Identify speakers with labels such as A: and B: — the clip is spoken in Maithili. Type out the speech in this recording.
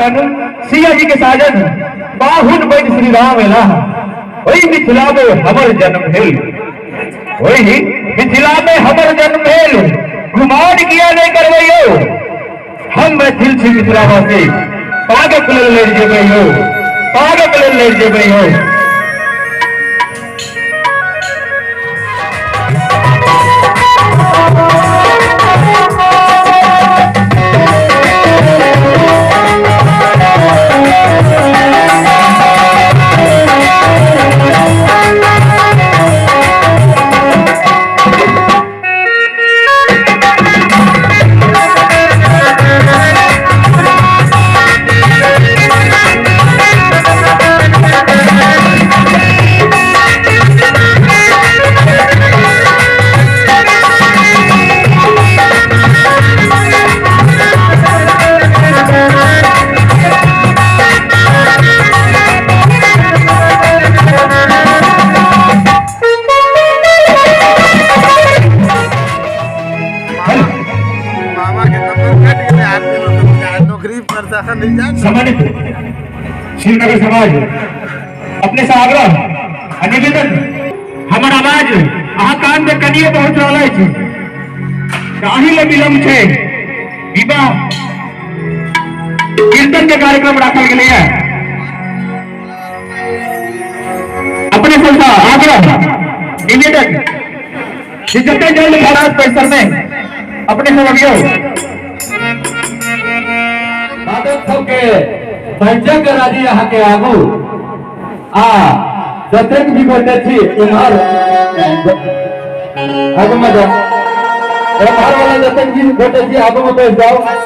A: लखन सिया जी के साजन बाहुन बन श्री राम एला। ओहि मिथिला में हमर जन्म भेल, ओहि मिथिला में हमर जन्म भेल, गुमान किया नहीं करबै यौ, हम मैथिल छी मिथिलावासी, पागक लेल लड़ि जेबै यौ, पागक लेल लड़ि जेबै यौ।
B: मामा के नंबर कट गेलै, आदमी मतलब नौकरी पर से नहीं जाए।
A: सम्मानित श्रीनगर समाज, अपने से आग्रह आ निवेदन, हमर आवाज अहाँ कान में कनियो पहुंच रहल अछि, ताहि ले विलम्ब छै। विवाह कीर्तन के कार्यक्रम राखल गेलै है। अपने सबसँ आग्रह निवेदन जे जते जल्द महाराज परिसर में अपने सब अबियौ।
C: बादल सबके परिचय करा दी अहाँ के आगू आ जतेक भी गोटे छी इम्हर आगू में जाओ, एम्हर वाला जतेक भी गोटे छी आगू में बैठ जाओ।